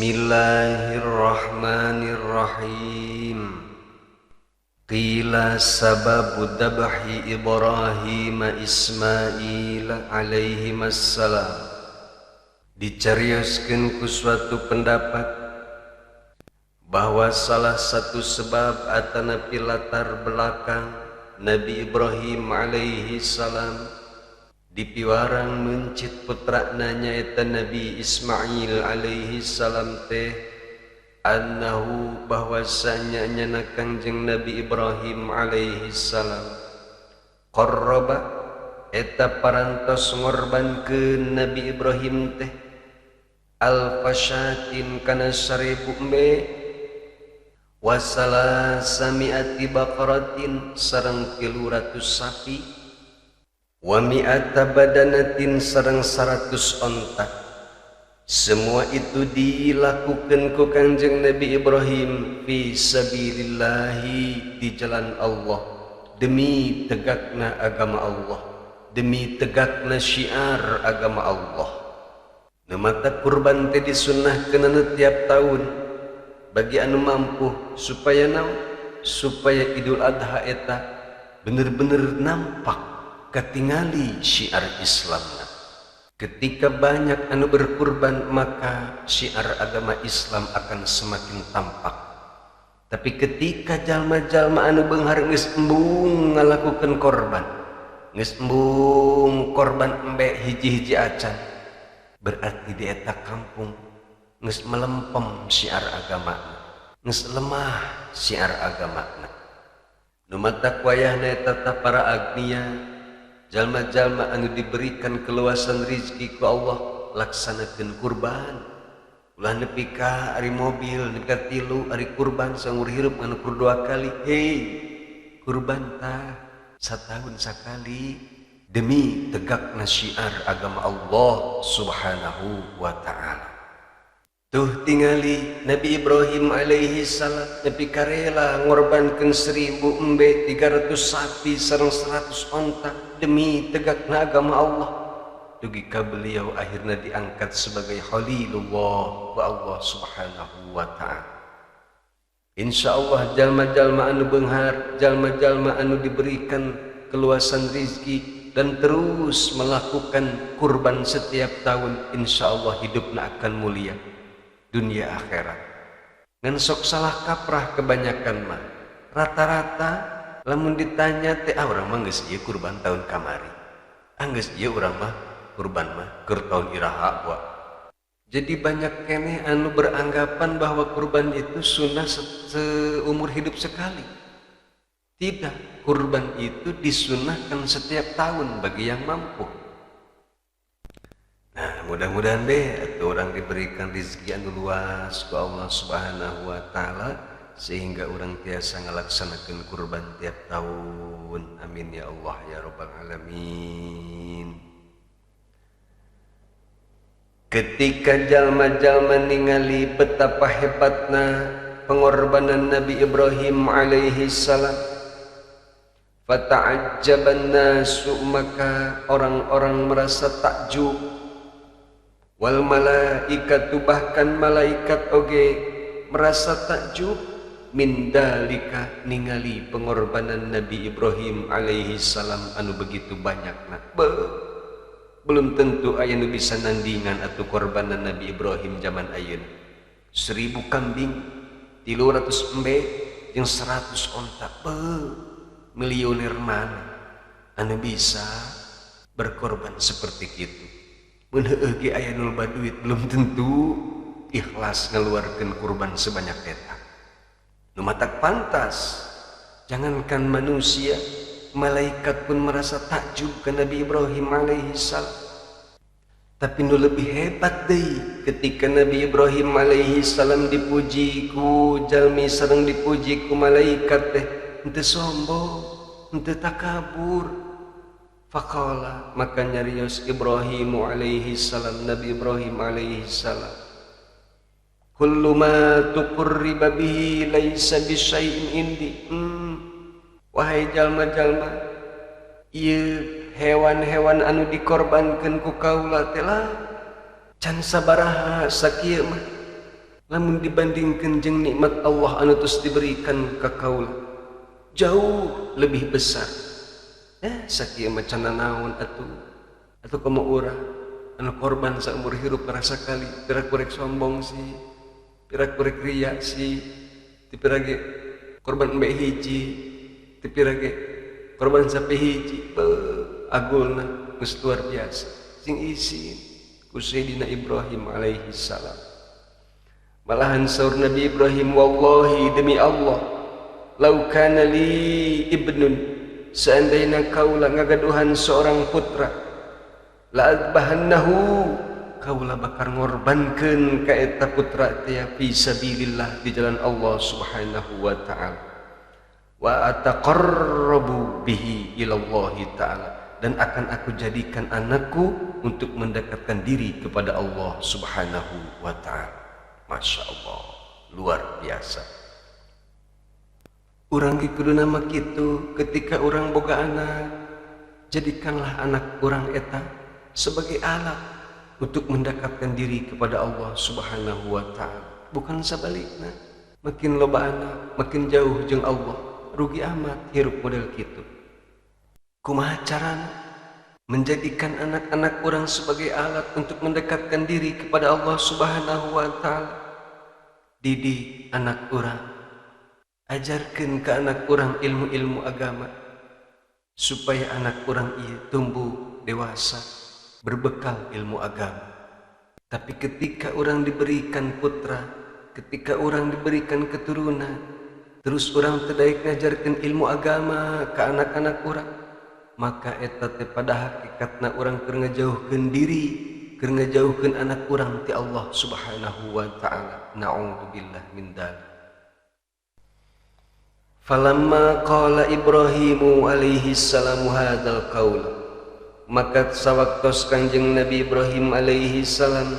Bismillahirrahmanirrahim. Qila sababu dabhi Ibrahim Ismail alaihi assalam. Dicarioskeun ku suatu pendapat bahwa salah satu sebab atanapi latar belakang Nabi Ibrahim alaihi salam dipiwarang mencit putrana nyaeta Nabi Ismail alaihi salam teh annahu bahwasanya nyana Kangjeng Nabi Ibrahim alaihi salam qarraba eta parantos ngorbankeun Nabi Ibrahim teh alfasyatin kana 1000 embe wasalasamiati baqaratin sareng 300 sapi wa mi'ata badanatin sareng 100 onta. Semua itu dilakukan ku Kangjeng Nabi Ibrahim fi sabilillahi, di jalan Allah, demi tegakna agama Allah, demi tegakna syiar agama Allah. Nu mata kurban teh disunnahkeun tiap tahun bagi anu mampu supaya naon? Supaya Idul Adha eta bener-bener nampak katingali syiar Islamna. Ketika banyak anu berkurban, maka syiar agama Islam akan semakin tampak. Tapi ketika jalma-jalma anu beunghar geus embung ngalakukeun korban, geus embung korban embe hiji-hiji acan, berarti di eta kampung geus melempem syiar agama, geus lemah syiar agama. Nu matak wayahna eta para agnia, jalma-jalma anu diberikan keluasan rizki ku Allah, laksanakeun kurban. Ulah nepi ka ari mobil nepi ka 3 ari kurban saumur hirup anu kur 2 kali. Hei, kurban tah satahun sakali demi tegakna syiar agama Allah Subhanahu wa ta'ala. Tuh tingali Nabi Ibrahim alaihi salam nepi karela ngorbankeun 1000 embe, 300 sapi sareng 100 onta demi tegakna agama Allah. Dugi ka beliau akhirnya diangkat sebagai Khalilullah wa Allah Subhanahu wa ta'ala. Insyaallah jalma-jalma anu beunghar, jalma-jalma anu diberikan keluasan rizki dan terus melakukan kurban setiap tahun, insyaallah hidupna akan mulia dunia akhirat. Ngan sok salah kaprah kebanyakan mah. Rata-rata lamun ditanya teh, ah urang mah geus ieu kurban tahun kamari. Ah geus ieu urang mah kurban mah keur tahun iraha wa. Jadi banyak keneh anu beranggapan bahwa kurban itu sunnah seumur hidup sekali. Tidak, kurban itu disunahkan setiap tahun bagi yang mampu. Nah, mudah-mudahan deh atau orang diberikan rezeki anu luas ku Allah Subhanahu wa ta'ala sehingga orang tiasa ngalaksanakeun kurban tiap tahun. Amin ya Allah ya rabbal alamin. Ketika jalma-jalma ningali betapa hebatna pengorbanan Nabi Ibrahim alaihi salam, fata'ajjaban nasu, maka orang-orang merasa takjub. Wal malaikatu, bahkan malaikat oge merasa takjub min dalika ningali pengorbanan Nabi Ibrahim alaihi salam anu begitu banyakna. Belum tentu aya nu bisa nandingan atau korbanan Nabi Ibrahim zaman ayeuna. 1000 kambing, 300 embe, jeung 100 onta. Milioner mana anu bisa berkorban seperti itu? Mun heueuh ge aya nu loba duit, belum tentu ikhlas ngeluarkeun kurban sebanyak eta. Nu matak pantas, jangankan manusia, malaikat pun merasa takjub ke Nabi Ibrahim alaihi salam. Tapi nu lebih hebat deui ketika Nabi Ibrahim alaihi salam dipuji ku jalmi sareng dipuji ku malaikat teh henteu sombong, henteu takabur. Faqala, maka nyarios Ibrahim alaihi salam, Nabi Ibrahim alaihi salam, kullu ma tuqarriba bihi laisa bisyai'in indi. Wahai jalma-jalma, ieu hewan-hewan anu dikorbankeun ku kaula teh lah can sabaraha sakieu mah. Lamun dibandingkeun jeung nikmat Allah anu tos diberikan ka kaula jauh lebih besar. Sakieu mah can naon atuh. Atuh komo urang anu korban saumur hirup ngarasa kali piraku rek sombong sih, piraku rek ria sih, ti pirage korban embe hiji, ti pirage korban sapi hiji, beuh agulna geus luar biasa. Sing isin ku Sayyidina Ibrahim alaihi salam. Malahan saur Nabi Ibrahim, wallahi demi Allah, lau kana li ibnun, seandainya kaula ngagaduhan seorang putra, la adbahannahu, kaula bakar ngorbankeun ka eta putra teh fi sabilillah, di jalan Allah Subhanahu wa taala, wa ataqarrabu bihi ila Allah taala, dan akan aku jadikan anakku untuk mendekatkan diri kepada Allah Subhanahu wa taala. Masya Allah, luar biasa. Urang ge kudu nama kitu ketika urang boga anak, jadikanlah anak urang eta sebagai alat untuk mendekatkan diri kepada Allah Subhanahu wa taala. Bukan sabalikna, makin loba anak makin jauh jeung Allah, rugi amat hirup model kitu. Kumaha carana menjadikan anak-anak orang sebagai alat untuk mendekatkan diri kepada Allah Subhanahu wa taala? Didik anak orang, ajarkan ke anak orang ilmu-ilmu agama supaya anak orang ia tumbuh dewasa berbekal ilmu agama. Tapi ketika orang diberikan putra, ketika orang diberikan keturunan, terus orang terdaik ngajarkan ilmu agama ke anak-anak orang, maka eta teh pada hakikatna orang keur ngajauhkeun diri, keur ngajauhkeun anak urang ti Allah Subhanahu wa taala. Na'udzubillah min dzalik. Falamma qala Ibrahimu alaihi salamu hadzal qaul, maka sawaktos Kanjeng Nabi Ibrahim alaihi salam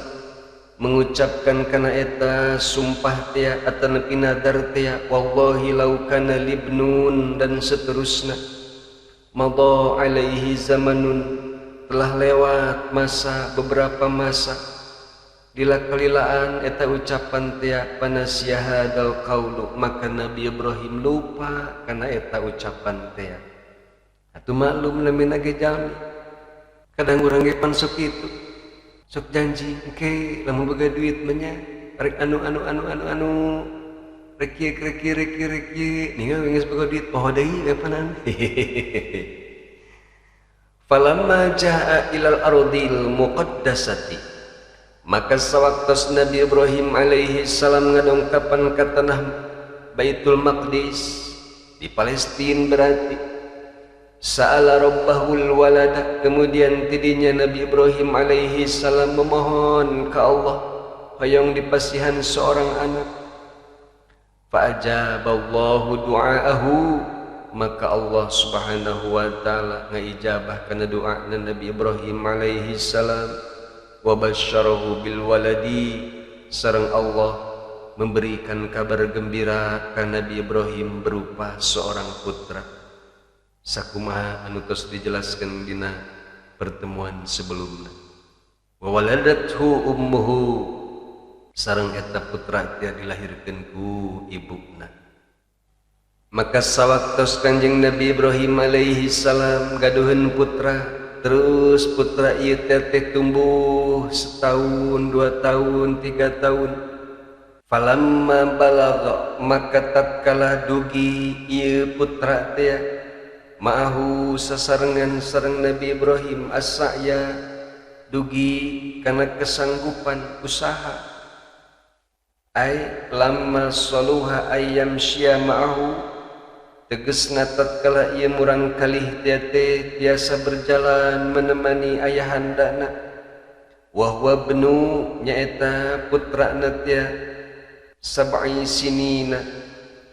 mengucapkan kana eta sumpah teh atawa nadar teh, wallahi law kana libnun, dan seterusna. Madha alaihi zamanun, telah lewat masa, beberapa masa, dilakalilaan eta ucapan teh panasya hadzal qaulu, maka Nabi Ibrahim lupa kana eta ucapan teh. Atuh maklum namina ge jalmi, kadang urang ge pan sok kitu, sok janji engke lamun boga duit mah nya rek anu anu anu anu anu rek kieu rek kieu rek kieu rek kieu, ningal geus boga duit poho deui we panan. Falamma jaa ilal ardil muqaddasati, maka sawaktos Nabi Ibrahim alaihi salam ngadongkapan ka tanah Baitul Maqdis di Palestina berarti, sa'ala rabbahul walada, kemudian tidinya Nabi Ibrahim alaihi salam memohon ke Allah hoyong dipasihan seorang anak. Fa'ajaballahu du'aahu, maka Allah Subhanahu wa taala ngaijabah kana doa Nabi Ibrahim alaihi salam. Wa basyarahu bil waladi, sareng Allah memberikan kabar gembira ka Nabi Ibrahim berupa seorang putra. Sakumaha anu tos dijelaskan dina pertemuan sebelumna. Wa waladathu ummuhu, sareng eta putra teh dilahirkeun ku ibuna. Maka sawaktos Kanjeng Nabi Ibrahim alaihi salam gaduheun putra, terus putra ieu teh tumbuh setahun, 2 tahun, 3 tahun. Falamma balagha, maka tatkala dugi ieu putra teh ma'ahu sasarengan sareng Nabi Ibrahim as-sa'ya, dugi kana kesanggupan usaha. Ai lamma saluha ayyamsya ma'ahu, tegesna tatkala ieu murang kalih teh tiasa berjalan menemani ayahandana. Wa huwa ibnu, nyaeta putrana teh sab'i sinina,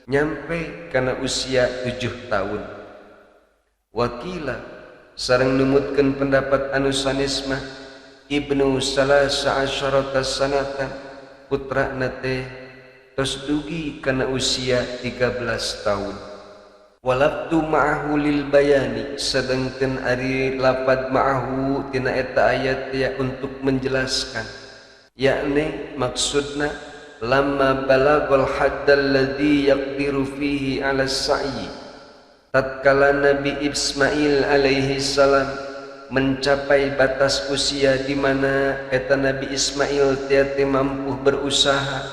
nyampe kana usia 7 tahun. Wakila, sareng numutkeun pendapat anu sanes mah, ibnu salasa asyarata sanatan, putrana teh tos dugi kana usia 13 tahun. Walabdu ma'ahu lil bayani, sedangkan ari lapad ma'ahu tina eta ayat ya untuk menjelaskan, yakni maksudna Lamma balagol haddal ladzi yaqdiru fihi 'ala sa'i, tatkala Nabi Ismail alaihi salam mencapai batas usia di mana eta Nabi Ismail teh mampu berusaha,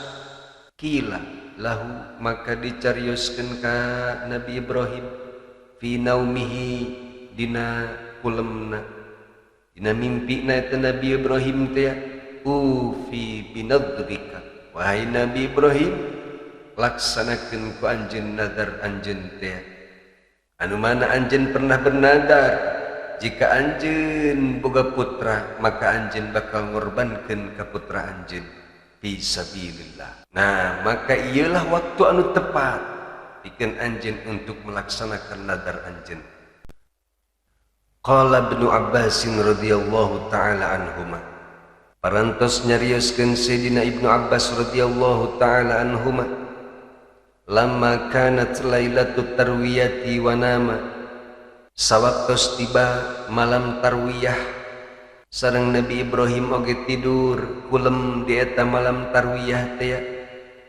kila lahu maka dicarioskeun ka Nabi Ibrahim fi naumihi dina kulemna, dina mimpina eta Nabi Ibrahim teh, ufi binadrika, wahai Nabi Ibrahim, laksanakeun ku anjeun nadar anjeun teh, anu mana anjeun pernah bernadar jika anjeun boga putra maka anjeun bakal ngorbankeun ka putra anjeun fi sabilillah. Nah, maka iyalah waktu anu tepat pikeun anjeun untuk melaksanakan nadar anjeun. Qala Ibnu Abbas radhiyallahu taala anhuma, parantos nyarioskeun Sayyidina Ibnu Abbas radhiyallahu taala anhuma, lamma kanat lailatut tarwiyati wa nama, sawaktos tiba malam tarwiyah sareng Nabi Ibrahim oge tidur kulem di eta malam tarwiyah teh,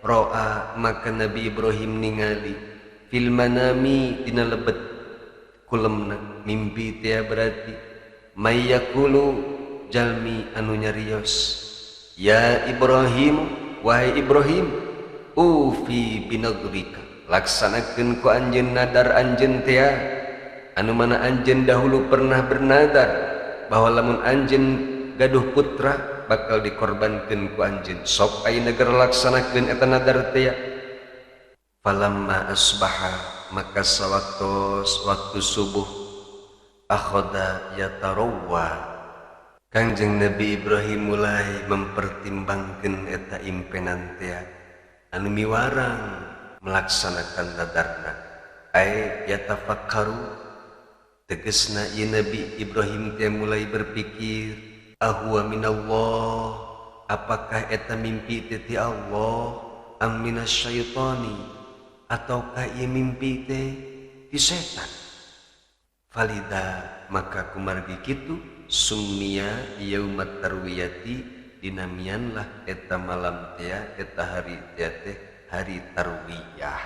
roa maka Nabi Ibrahim ningali fil manami dina lebet kulemna mimpi teh, berarti mayyakulu jalmi anu nyarios, ya Ibrahim, wahai Ibrahim, ufi binadrika, laksanakeun ku anjeun nadar anjeun teh, anu mana anjeun dahulu pernah bernadar bahwa lamun anjeun gaduh putra bakal dikorbankeun ku anjeun, sok ayeuna geura laksanakeun eta nadar teh. Falamma asbaha, maka sawaktos waktu subuh, akhadha yatarawwa, Kangjeng Nabi Ibrahim mulai mempertimbangkeun eta impenan teh anu miwarang melaksanakan nadarna, ay yatafakkaru, tegesna ieu Nabi Ibrahim teh mulai berpikir, ahwa minallah, apakah eta mimpi teh ti Allah, am minasyaitani, ataukah ieu mimpi teh ti setan. Falida, maka kumargi kitu, summiya yaumat tarwiyati, dinamianlah eta malam teh, eta hari teh teh hari tarwiyah,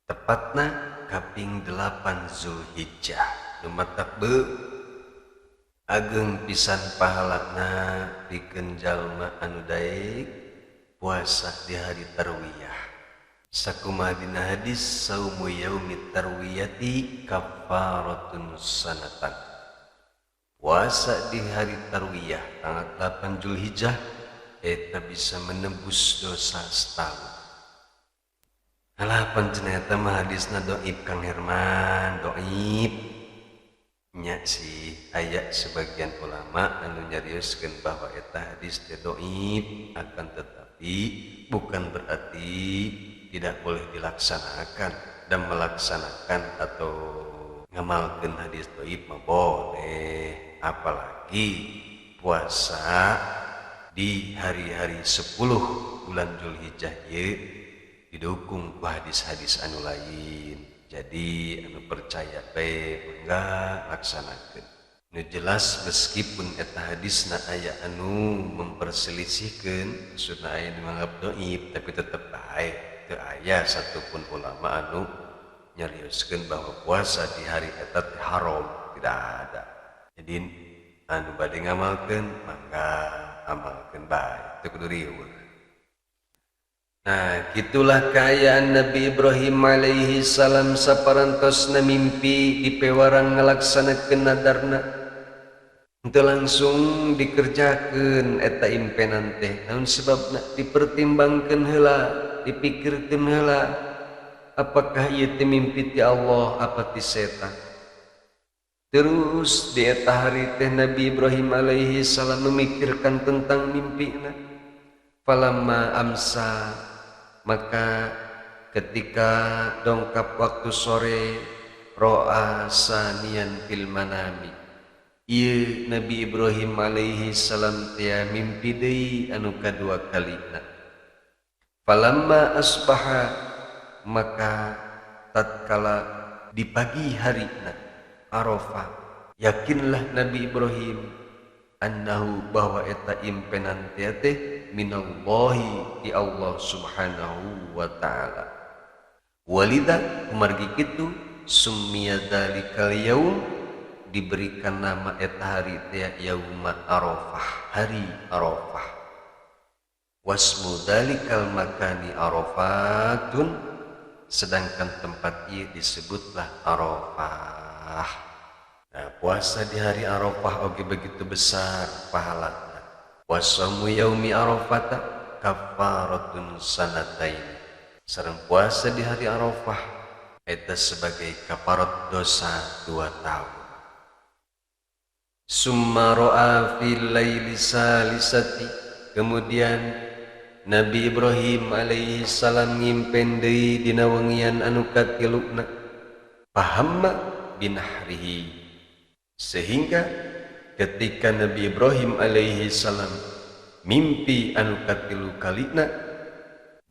tepatna kaping 8 Zulhijjah. Nu matak beu ageng pisan pahalana pikeun jalma anu daek puasa di hari tarwiyah. Sakumaha dina hadis, saumu yaumit tarwiyati kafaratun sanatan, puasa di hari tarwiyah tanggal 8 Zulhijjah eta bisa menebus dosa setahun. Alah pancen eta mah hadisna dhaif Kang Herman, dhaif nya sih, aya sebagian ulama anu nyarioskeun bahwa eta hadis teh dhaif, akan tetapi bukan berarti tidak boleh dilaksanakan, dan melaksanakan atau ngamalkeun hadis dhaif mah boleh, apalagi puasa di hari-hari 10 bulan Zulhijjah ieu didukung ku hadis-hadis anu lain. Jadi anu percaya bae enggak laksanakeun. Nu jelas meskipun eta hadisna aya anu memperselisihkeun, maksudna aya nu nganggap dhaif, tapi tetep bae teu aya satupun ulama anu nyarioskeun bahwa puasa di hari eta teh haram, tidak ada. Jadi anu bade ngamalkeun mangga amalkeun bae, teu kudu riweuh. Nah, gitulah keayaan Nabi Ibrahim alaihi salam saparantosna mimpi dipewarang ngalaksanakeun nadarna. Henteu langsung dikerjakeun eta impenan teh. Naon sebabna? Dipertimbangkeun heula, dipikirkeun heula, apakah ieu teh mimpi ti Allah apa ti setan. Terus di eta hari teh Nabi Ibrahim alaihi salam memikirkan tentang mimpina. Falamma amsa, maka ketika dongkap waktu sore, ro'a sanian fil manami, ieu Nabi Ibrahim alaihi salam teh mimpi deui anu kadua kalina. Falamma asbaha, maka tatkala di pagi harina, arafa, yakinlah Nabi Ibrahim annahu bahwa eta impenan teh teh minallahi di Allah Subhanahu wa ta'ala. Walida kumargi kitu summiya dzalikal yaum diberikan nama eta hari teh yauma Arafah, hari Arafah. Wasmu dzalikal makani Arafatun, sedangkan tempat ieu disebutlah Arafah. Nah, puasa di hari Arafah oge begitu besar pahalana. Wasamu yaumi Arafata kafaratun sanatain. Sareng puasa di hari Arafah eta sebagai kafarat dosa 2 tahun. Summa ra'a fil laili salisati, kemudian Nabi Ibrahim alaihi salam ngimpen deui dina wengian anu katiluna. Fahamma binahrihi, sehingga ketika Nabi Ibrahim alaihi salam mimpi anu katilu kalina,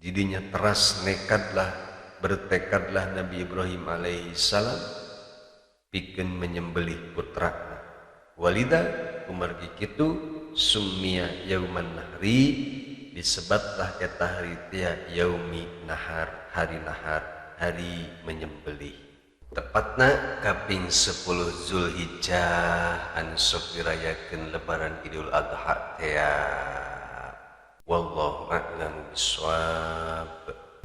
didinya teras nekadlah, bertekadlah Nabi Ibrahim alaihi salam pikeun menyembelih putrana. Walida kumargi kitu summiya yauman nahri, disebatlah eta hari teh yaumi nahar, hari nahar, hari menyembelih. Tepatna kaping 10 Zulhijjah anu sok dirayakeun lebaran Idul Adha teh. Wallahu a'lam bishawab.